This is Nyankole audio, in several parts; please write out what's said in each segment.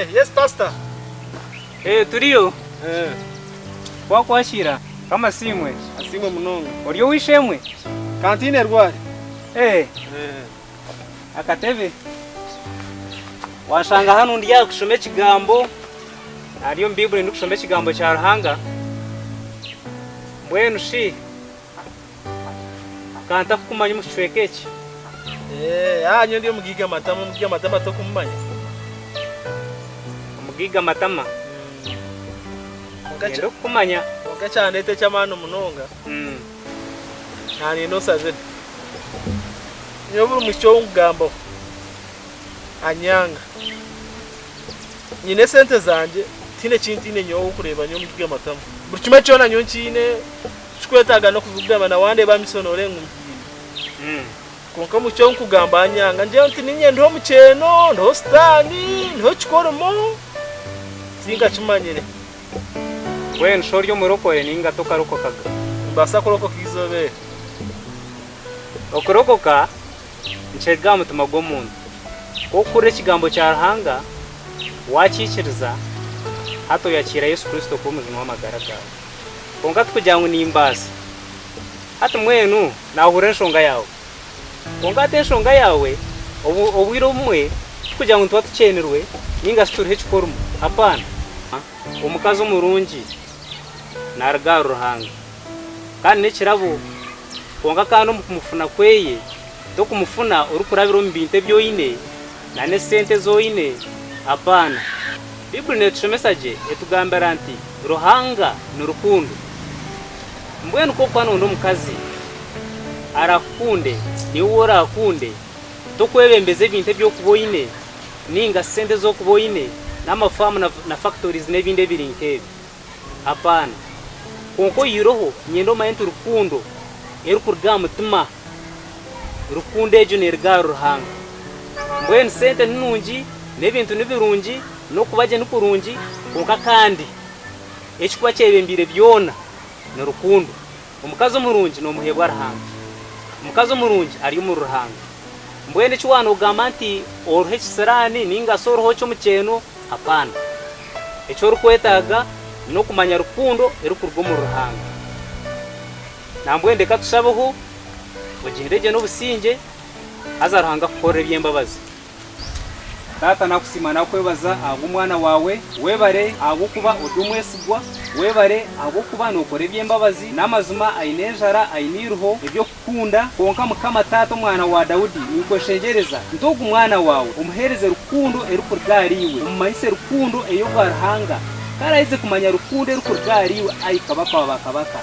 Eh, yes pastor. Eh, turiyo. Eh. Twakwakira. Mukama asiimwe. Asiimwe munonga. Ori ow'eishe-emwe? Kantiine rwari. Eh. Eh. Akatebe. Washanga hanu ndi aha kushoma ekigambo. Ndi omu Baibuli ndikushoma ekigambo kya Ruhanga. Mbwenu shi Kantakukumanya omu kicweka eki. Eeh, ah nyowe ndi omugaiga Matama, omugaiga Matama tokumumanya? Omugaiga Matama? Kwonka Niinyenda okukumanya. Kwonka ekyandeeta eky'amaani munonga, naaniina osabire. Nyowe buri mwishiki ou nkugambaho anyanga. Nyine esente zangye, tihaine eki ntaine nyowe ow'okureeba nyowe omugaiga Matama. Buri kimwe kyona nyowe nkiine. Tikikwetaaga n'okubigamba na wandeeba aha maisho nooreeba ngu mbiine. Kwonka omu ki onkugamba anyanga ngira nti niinye ndiho omukyeeno, ndiho sitaani, ndiho kikorimo, tinkakimanyire. Mbwenu shi ori omurokore nainga tokarokokaga? Nimbaasa kurokoka eizooba eri. Okurokoka nikiruga aha mutima gw'omuntu. Ku orikuhurira ekigambo kya Ruhanga, waakiikiriza, hati oyakiira Yesu Kristo kuba omujuni w'amagara gaawe. Kwonka tikugira ngu nimbaasa. Hati mbwenu naahurira enshonga yaawe. Kwonka hati enshonga yaawe, obwire obumwe tikugira ngu nituba tukyenirwe nainga shi turiho ekikorimo. Hapaana. Omukazi omurungi naaruga ahari Ruhanga kandi n'ekirabo. Kwonka kandi omu kumufuna kweye, tokumufuna orikurabira omu bintu ebi oine n'esente ezi oine. Hapaana. Baibuli neetushomesa gye etugambira nti Ruhanga ni rukundo. Mbwenu ku orikuba noyenda omukazi araakukunde naiwe ou oraakunde, tokwebembeza ebintu ebi orikuba oine nainga sente ezi orikuba oine n'amafaamu na factories n'ebindi ebiri nk'ebyo. Hapaana. Kwonka oyihireho niinyenda omanye nti rukundo erikuruga aha mutima, rukundo egyo neeruga ahari Ruhanga. Mbwenu sente ni nungi, n'ebintu ni birungi, n'okuba gye ni kurungi, kwonka kandi ekirikuba kyebembeire byona ni rukundo. Omukazi omurungi noomuheebwa Ruhanga. Omukazi omurungi ari omuri Ruhanga. Mbwenu eki waanoogamba nti oriho ekisiraani nainga shi oriho eky'omukyeeno, Hapana. Eki orikwetaaga n'okumanya rukundo erikuruga omuri Ruhanga. Nambwenu reka tushabeho, ogyende gye n'obusingye, haza Ruhanga akukorere eby'embabazi. Taata nakusiima nakwebaza ahabw'omwana waawe, webare ahabw'okuba ori omwesigwa, webare ahabw'okuba nokora eby'embabazi, n'amazima aine enjara aine eiriho eby'okukunda, kwonka Mukama Taata omwana wa Daudi ninkweshengyereza nti ogu mwana waawe omuhereze rukundo erikuruga ahari iwe, omumanyise rukundo ey'obwa Ruhanga, ku araize kumanya rukundo erikuruga ahari iwe ai Kabaka wa bakabaka,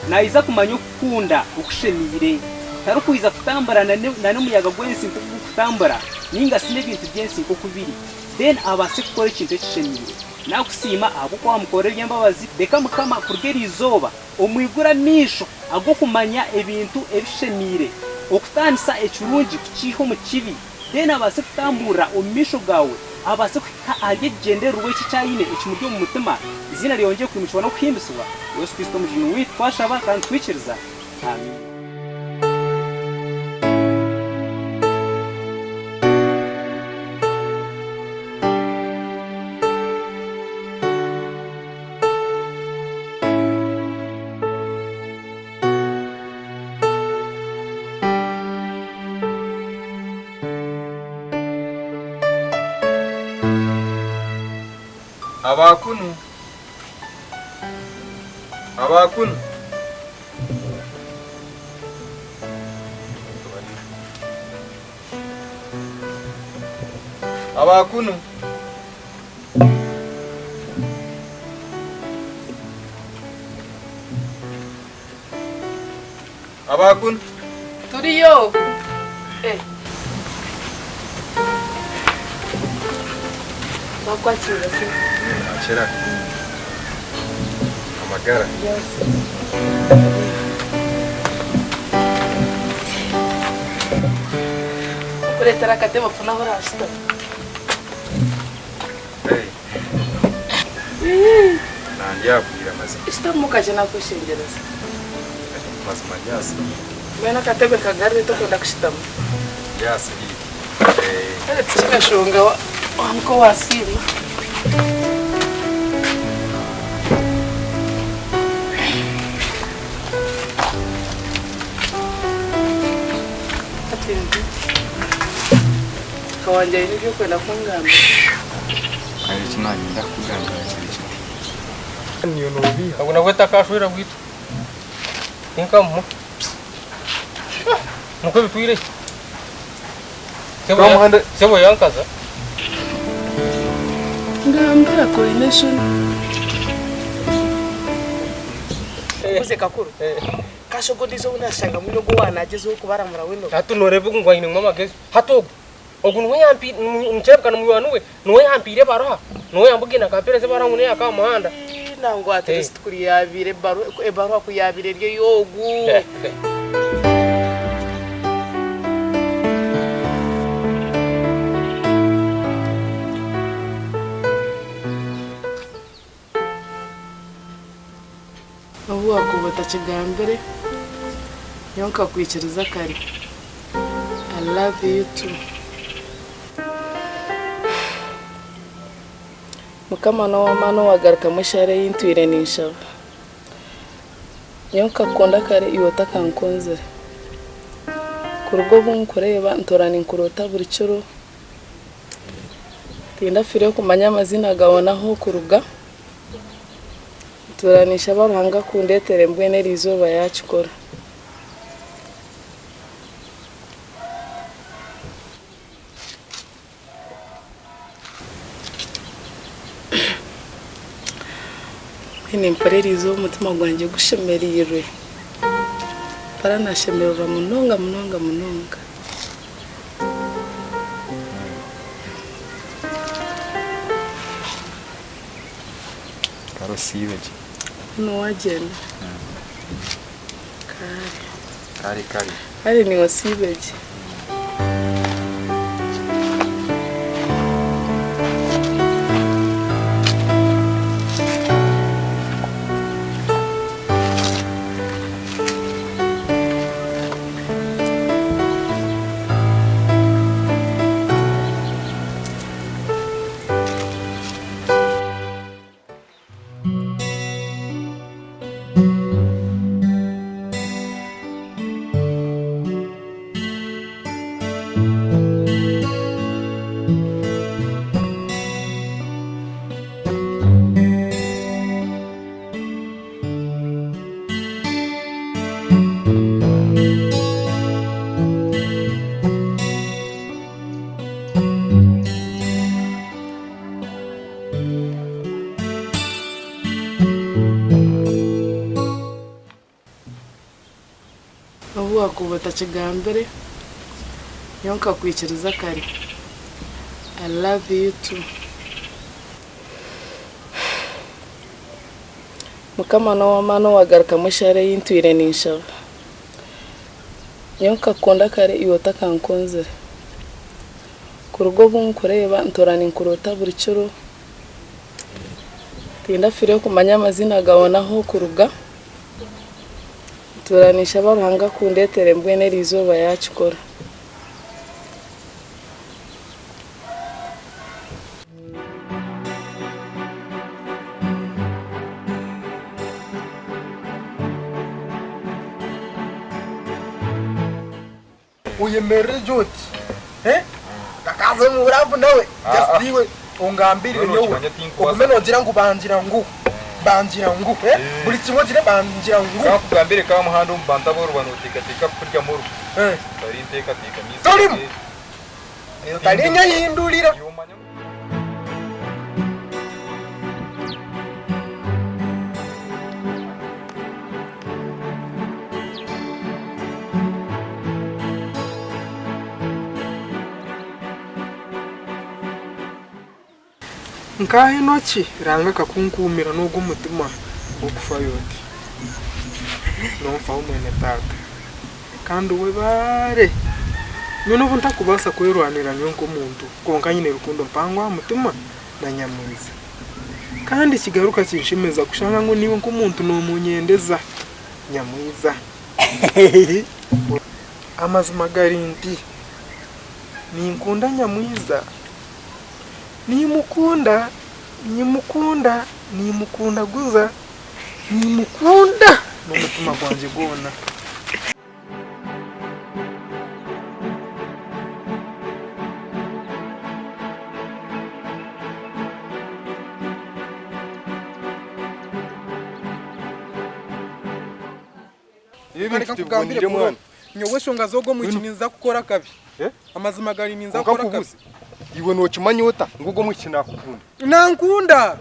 naiza kumanya okukunda okushemeire. Tarikwija kutambura na n'omuyaga gw'ensi nk'oku gurikutambura, nainga shi n'ebintu by'ensi nk'oku biri, then abaase kukora ekintu ekishemeire. Nakusiima ahabw'okuba wamukorera eby'embabazi. Reka Mukama kuruga eri izooba omwigure amaisho ag'okumanya ebintu ebishemeire, okutaanisa ekirungi kukiiha omu kibi, then abaase kutamburira omu maisho gaawe, abaase kuhika ahari ekigyendererwa eki eki aine ekimuri omu mutima. Eiziina ryongyere kwimukibwa n'okuhimbisibwa. Yesu Kristo Omujuni waitu twashaba kandi twikiriza. Amiina. Aba kunu. Aba kunu. Aba kunu. Aba kunu. Turiyo. Eh. Bakwakira se. Akira. Amagara. Yes. Nkureetera akatebe ofune ahu oraashutame. Hey. Nandyabwira mazima. Shutama okagye nakweshengyereza. Mazima ndyasiibwa. Mbwenu akatebe nkagarure tokwenda kushutama. Ndyasiibwa. Kare tikine nshonga wamuka owasiima. Hati ndi kawangye aine eby'okwenda kungambira. Kandi eki naanyenda kukugambira kiri kiti. Ogu nabwe takashwera bwitu. Tinkamuha. Nikwo bitwire. Sebo yankaza. Ngambira ku oine enshoni. Mbuze kakuru. Kasha ogu ondiijo ou naashanga mwine ogu owaanagyezaho kubaramura we n'oha? Hati nooreeba ogu ngu ainemu amagezi. Hati ogu, ogu niwe yampi, nikirabika ni munywani we, niwe yampiire ebaruha, niwe yambugaine akampeereza ebaruha ngu neeyaka aha muhanda. Ii, Nangwa at least kuri yaabaire ebaruha, ebaruha ku yaabaire eri ey'ogu. N'obu waakuba otakigambire, nyowe nkakwikiriza kare. I love you too. Mukama n'ow'amaani owagarukamu eshaara ei ntwire ninshaba. Nyowe nkakukunda kare iwe otakankunzire. Kuruga obu nkureeba ntuura ninkuroota buri kiro. Tindafiireyo kumanya amaziina gaawe n'ahu orikuruga. Ntuura ninshaba Ruhanga kundeetera mbwenu eri izooba yaakikora. Mbwenu nimpurira eri izooba omutima gwangye gushemereirwe. Mpurira naashemererwa munonga munonga munonga. Kare osiibe gye. Mbwenu waagyenda? Kare. Kare kare. Kare niiwe osiibe gye. N'obu waakuba otakigambire, nyowe nkakwikiriza kare. I love you too. Mukama n'ow'amaani owagarukamu eshaara ei ntwire ninshaba. Nyowe nkakukunda kare iwe otakankunzire. Kuruga obu nkureeba ntuura ninkuroota buri kiro. Tindafiireyo kumanya amaziina gaawe n'ahu orikuruga. Ntuura ninshaba Ruhanga kundeetera mbwenu eri izooba yaakikora. Oyemerere gye oti eh Otakaza omu love nawe just iwe ongambirire nyowe ogume nogira ngu bangira ngu bangira ngu eh buri kimwe ogire bangira ngu. Kankugambire kamuhanda omu bantu ab'oruba noteekateeka kuryamu orufu tari nteekateeka Torimu Otarinyehindurira. Nka Enoki, Ruhanga akakunkuumira n'ogwo mutima gw'okufayo oti, Nonfaho mwene Taata, kandi webaare. Nyowe n'obu ntakubaasa kwerwanirira nyowe nk'omuntu, kwonka nyine rukundo mpango aha mutima na nyamwiza. Kandi kigaruka kinshemeza kushanga ngu naiwe nk'omuntu nomunyendeza nyamwiza. Amazima gari nti, ninkunda nyamwiza. Nimukunda. Nimukunda, nimukunda guza, nimukunda n'omutima gwangye gwona. Ebintu Reka nkugambire tibiboniire bro, mwana. nyowe enshonga z'ogwo mwishiki ninza kukora akabi. Eh? Amazima gari ninza Kwonka kukora akabi. nkubuuze, iwe nookimanya ota ngu ogwo mwishiki naakukunda? Nankunda!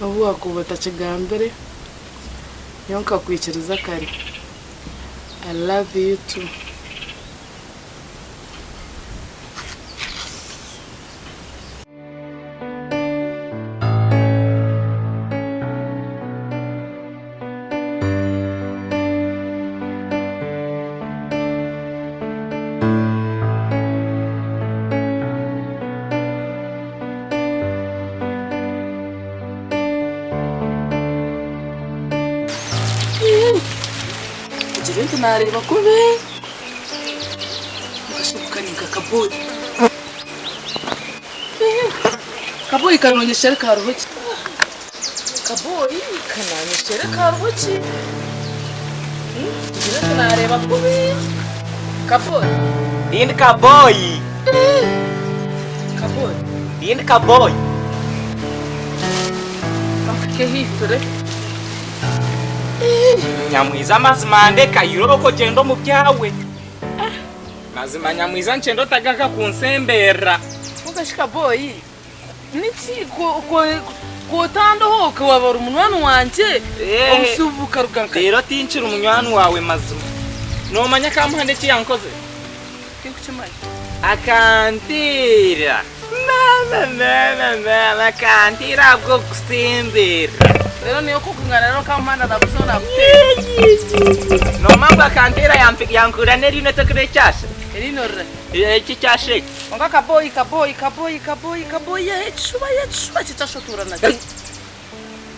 Obu waakuba otakigambire, nyowe nkakwikiriza kare. I love you too. Kugira nti naareeba kubi nkashoboka ni nka kaboyi. Kaboyi kanonyeshere kariho ki? Kaboyi kananyeshere kariho ki? Kugira nti naareeba kubi. Kaboyi. Lindi kaboyi. Kaboyi. Lindi kaboyi. Kampike haihi ture. Nyamwiza amazima ndeka irobe okogyenda omu byawe. Mazima Nyamwiza nkyenda otagaruka kunsemberera. Kwonka shi kaboyi niki kwotandoho waba ori munywani wangye Eh. obuzibu bukaruga nkahi? Reero tinkiri munywani waawe mazima. Noomanya Kamuhanda eki yankoze? Tinkukimanya. Akanteera. Maama maama maama akanteera ahabw'okusemberera. Reero niiwe ku orikungana reero Kamuhanda nakuzaho nakuteera. Noomanya ngu akanteera yankuura n'eriino tokira ekyasha? Eriino rirahi? Eki ekyasha eki. Kwonka kaboyi kaboyi kaboyi kaboyi kaboyi ekishuba ekishuba eki ekyasha otuura nakyo.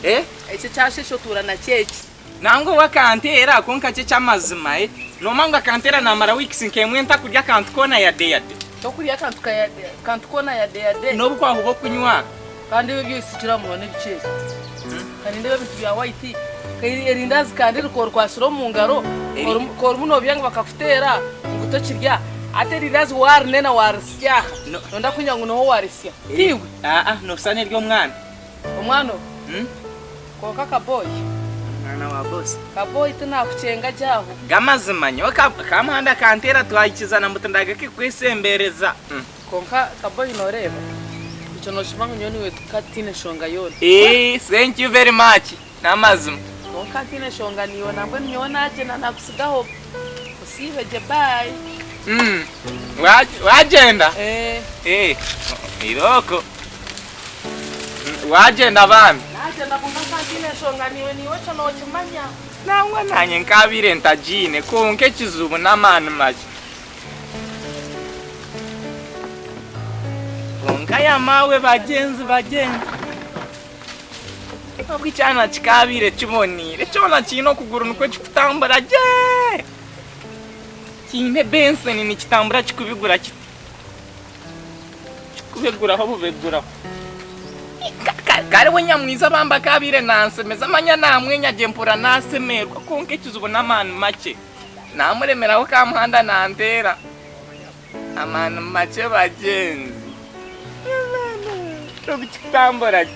Eh? Eki ekyasha eki otuura nakyo eki. Nangwa we akanteera kwonka kyo eky'amazima eh. Noomanya ngu akanteera naamara weeks nk'emwe ntakurya akantu koona yade yade. Tokurya akantu ka yade kantu koona yade yade. N'obu kwakuba okunywa. Kandi ebyo eby'oisikire aha munwa n'ebiki ebi? Ka nindeeba ebintu bya white, erindaazi kandi rikorikwasire omu ngaro, ku orimu noobyanga bakakuteera ngu tokirya, hati erindaazi waarinena waarisya aha, noyenda kugira ngu niho waarisya, tiiwe? Aa, nooshusha n'ery'omwana. Omwana ogu? Kwonka kaboyi. Omwana wa boss. Kaboyi tinakukyenga gye aho. G'amazima nyowe Kamuhanda akanteera twahikizana mbu tindagaruke kukwesembereza. Kwonka kaboyi noreeba ekyo noshoma ngu nyowe niiwe tuka titiine nshonga yoona. Eeh thank you very much n'amazima. Kwonka ntiine nshonga niiwe nambwenu nyowe nagyenda nakusigaho osiibe gye bye. Umm wagyenda? Eeh. Eeh irooko wagyenda bambi. Nagyenda kwonka nka ntiine nshonga niiwe niiwe ekyo nokimanya. Nangwa nanye nkabaire ntagiine kwonka ekizibu n'amaani makye. Kwonka ya maawe bagyenzi bagyenzi. Obwo ekyana kikaabaire kiboneire, kyona kiine okuguru nikwo kikutambura gye. Kiine ebenseni nikitambura kikubigura kiti. Kikubeguraho bubeguraho. Kare we nyamwiza bambi akaabaire nansemeza manya namwenya gye mpurira nasemererwa kwonka ekizibu n'amaani makye. Namuremeraho kamuhanda nanteera. Amaani makye bagyenzi. Obu kikutambura gye.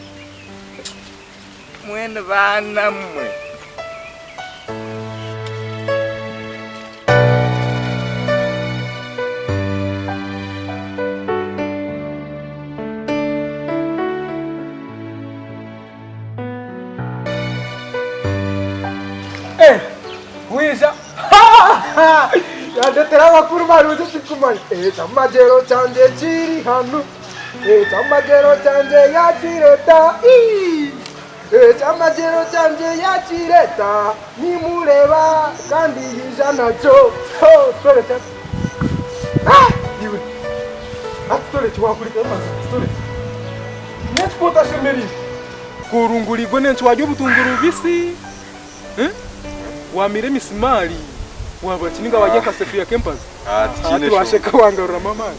Mbwenu baana mwe. Eh, wija yandetera amakuru marungi tikumanya ekyamagero kyangye kiri hanu Ekyamagero kyangye yakireeta, ii, Ekyamagero kyangye yakireeta, Nimureeba kandi yaija nakyo. Ho, kitore kya Ah! Iwe! Hati kitore ki wakureka mazima, kitore ki? N'enki ku otashemereire? Ku orunguriirwe n'enki warya obutunguru bubisi? Eh? Wamira emisimaari? Waba ki ninga warya akasefuriya k'empazi? Ah, tikiine Hati washeka shonga. wangaruramu amaani.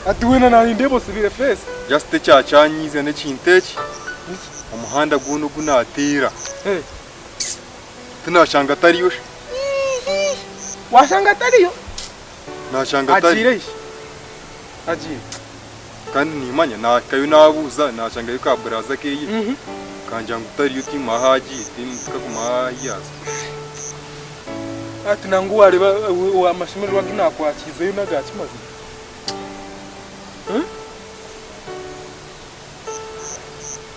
Ati weena naanindeeba osibire feesi. Just ekyakyanyiiza n'ekintu eki, omuhanda gwona ogu naateera tinashanga atariyo shi. Washanga atariyo? Nashanga atariyo. Agiire shi? Agiire. Kandi nimanya naahikayo naabuuza naashangayo ka buraza keye kangira ngu tariyo tiimuha ahu agiire tikaguma ahu yaaza. Ati nangwa waareeba amashemererwa agu naakwakiizeyo n'aga ki mazima?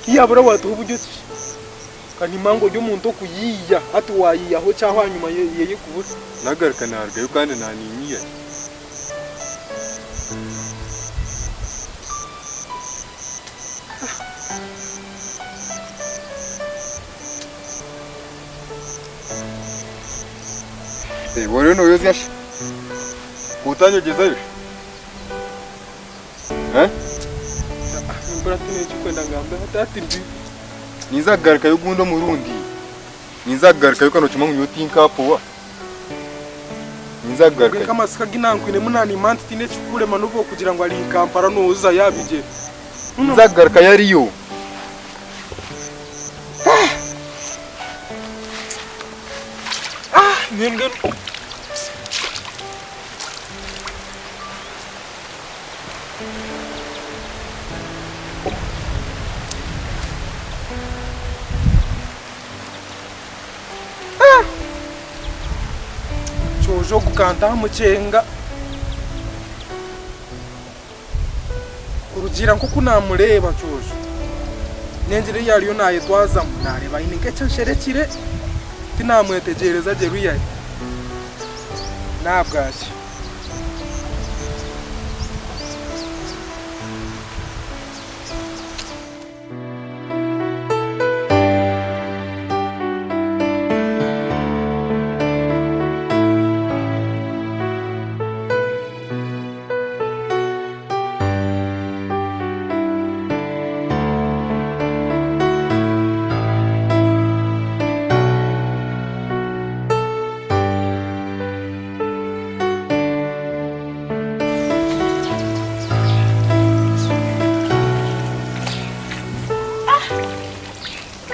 Tiyabura watuha oburyo ki? Kanima ngu ori omuntu okuyiiya hati wayiiyaho ki aho ahanyuma yeye kubura? Nagaruka narugayo kandi naninyiya. Iwe oriyo noyozya shi? Kutanyogyezayo shi? Eh? Nimpurira tihaine ekirikwenda ngambe hati hati ndi. Ninza kugarukayo ogundi omurundi. Ninza kugarukayo kandi nokimanya ngu nyowe tinkapowa. Ninza Mbwenu kugarukayo. nk'amasiko agu nankwinemu naaniima nti tihaine ekirikurema n'obu okugira ngu ari Kampala nooza yaabigyere. Ninza kugarukayo ariyo. Nembwenu. Kyojo ogu kanta aha mukyenga kurugiirira nk'oku naamureeba Kyojo n'engyeri ei ariyo naayetwazamu naareeba aine nk'eki ansherekire tinaamwetegyereza gye really n'ahabwaki.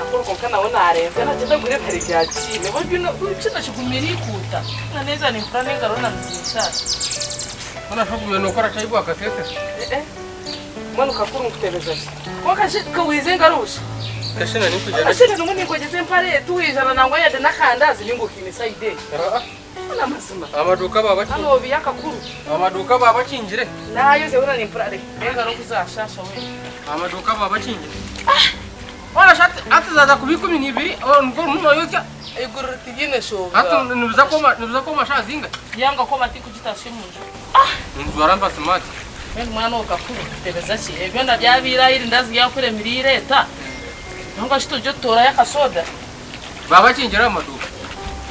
Akuru konka nawe narenze nagyenda ngure ebihare bya kiine bino kino kigumire ikuuta na neza nimpura n'engaro na nizinshasha. Mbwenu shi ogumiire nookora ki ahi bwakaseesera? Eh eh mbwenu kakuru nkutebeza ki? Kwonka shi kawiiza engaro shi? Eshina ninkugyenda. Eshina nimwe ninkwegyesa empare tuwijana nangwa yade n'akandazi ninga okiine sayidi egi. Mbwenu amazima. Amaduuka baba bakingire. Hanu obiyo akakuru. Amaduuka baba bakingire. Naayozya hoona nimpurira engaro ku zaashaasha weena. Amaduuka baba bakingire. Hoona shi hati zaaza kuba 12 nibwo orimu nooyozya. Eiguriro tiriine shonga. Hati nibiza kwoma shaaha zingahi? Yanga kwoma tikugitaasya omu nju. Nintwara mba simaati. Mbwenu mwana ogu kakuru kutebeza ki? Ebyo byona byabaire aha erindazi ryakuremire eireeta. Nangwa shi tugye tutoorayo akasoda. Baba bakingire amaduuka.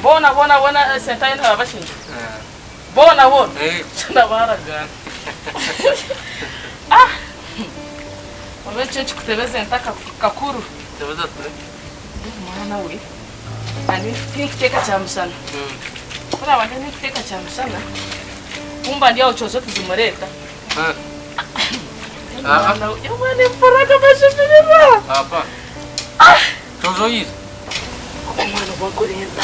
Boona boona boona esente ahi naba bakingire. Boona boona. Kyona baaragaana. Ah! Oba ekyo ekikutebeza entaka kakuru. Tebeza ture. Mwana we, tinkuteeka kyamushana. Ku oraaba ndikuteeka kyamushana, ku mba ndi aho kyozo tizimureeta. Mwana we, omwana empura amashemererwa. Apa. Kyozo yiza. Omwana ogu akurenda.